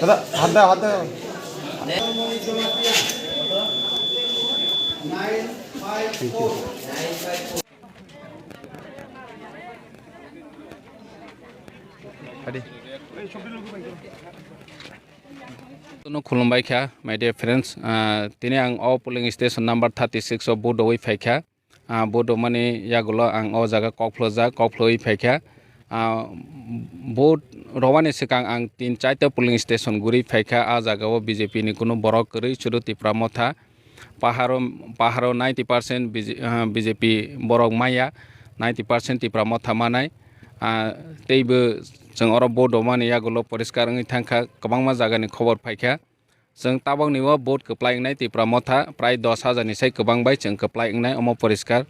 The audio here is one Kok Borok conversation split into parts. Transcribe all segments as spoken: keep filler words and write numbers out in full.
Hada, hada. Hadi. Khulumbai kha, my dear friends. Ah, tini ang o polling station number thirty six o vote rwi phai kha. Ah, vote rwmani yagulo ang o jaga kokphlojak, kokphloi phai kha. Ah, vote rwmani swkang ang tin chaita polling station guri phai kha. Ah, jaga o B J P ni kunu borok kwrwi, sudu Tipra Motha. Paharo, paharo ninety percent B J, ah, B J P borok maya, ninety percent Tipra Motha manai. Ah, teibo chwng oro vote rwmani yagulo poriskar wngwi thangkha, kwbangma jagani khobor phaikha. Chwng tabokni o vote kwplai wngnai Tipra Motha prai dos hajar ni sai kwbang bai chwng kwplai wngnai, omo poriskar.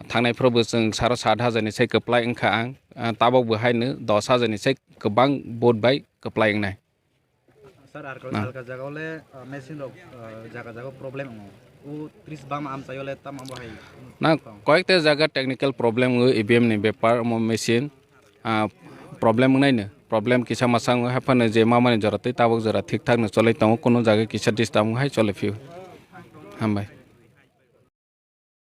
Thangnai phuru bo chwng saro sat hajar ni sai kwplai wngkha ang, ah, tabok bo haino dos hajar ni sai kwbang vote bai kwplai wngnai. Sir, ar Na. Alka jaga ole, ah, machine rok, ah, jaga jaga problem wngo. O tris bam amchai ole tam abo hai. Na, koyekta jaga technical problem wngo, E V M ni bepar, omo machine, ah, problem wngnai no. Problem kisa masa wngo, haphano je mamani jora tei tabok jora thik thak no cholai tongo, kuno jaga kisa disturb wngo hai chole phio. Hambai.